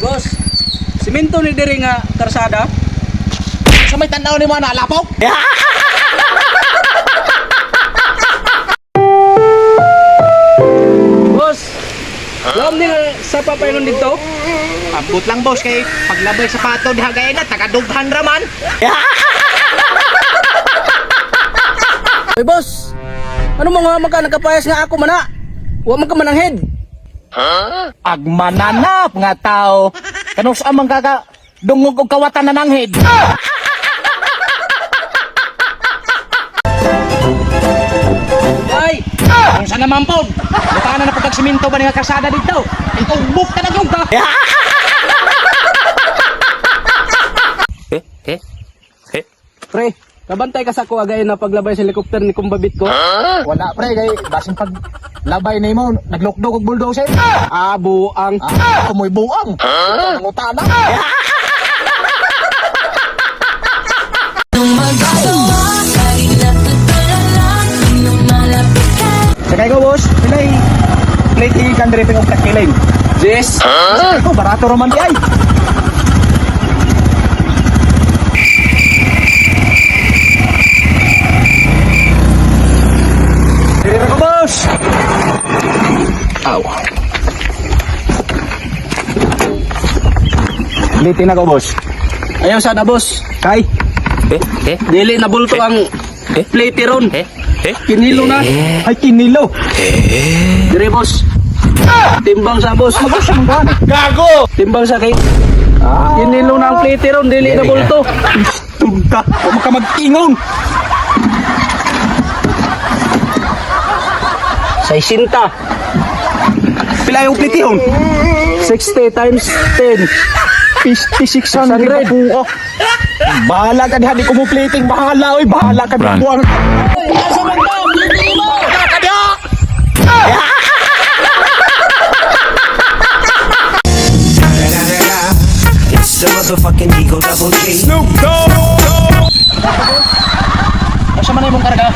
Boss, simento ni diri nga karsada. Sa may tanaw ni mo na lapaw. Boss, lom ni nga sa papaingon dito. Ambot lang boss kay paglabay sa pato diha gay na tagadughan ra man. Hoy boss, ano mga man ka nagkapayas nga ako mana? Wa man ka mananghid. Agmananap nga tao. Kanus amang kaka dungog og kawatan na nanghid. Ay, Kung sa naman po, butanan na po kag simento ba nga kasada dito? Itugbok ka na yung ka. Pre, kabantay ka sa ko agay na paglabay sa helicopter ni kumbabit ko. Wala pre kay basin pag labay nimo naglukdog og bulldozer. Ah, buang. Ah, amoy buang. Nangutana. Sakay ko boss, pilay plate ikan diri ping og kakiling. Yes. Sakay ko barato ra man di ay. Diri ra ko boss. Aw. Liti na ko boss. Ayaw sana boss. Kay. Dili na bulto ang plate ron. Kinilo na. Ay kinilo. Dire boss. Timbang sa boss. Gago. Timbang sa kay. Kinilo na ang plate ron, dili na bulto. Tugta, huwag ka mag-ingon. 60. Pila yung plitihon? 60 times 10. 5,600 buo. Bahala ka diha, di ko mo plating. Bahala, oy, bahala ka diha. Buang. Asa man ka? Plate mo. Ka diha! It's the motherfucking Eagle Double G. Asa man imong karga?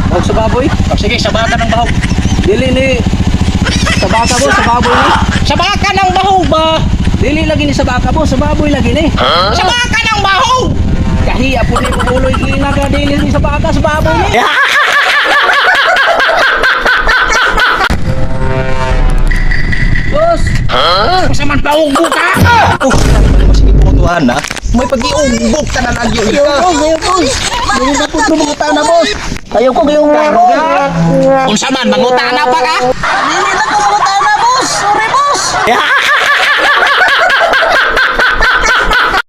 Og sa baboy. Oh, sige, sabakan ng bahog. Dili ni sa baka boss, sa baboy ni. Sabakan ng bahog ba? Dili lagi ni sa baka boss, sa baboy lagi ni. Sabakan ng bahog! Kahiya po ni uloy ina ka dili ni sa baka, sa baboy ni. Boss, Asa man bahog mo ka? Oh, sige putuhan na. May pag-iugbok ka na lang yun. Ayaw ko, ayaw boss. Ayaw na po lumutang na boss. Ayaw ko gayong Unsa man, mangutana pa ka?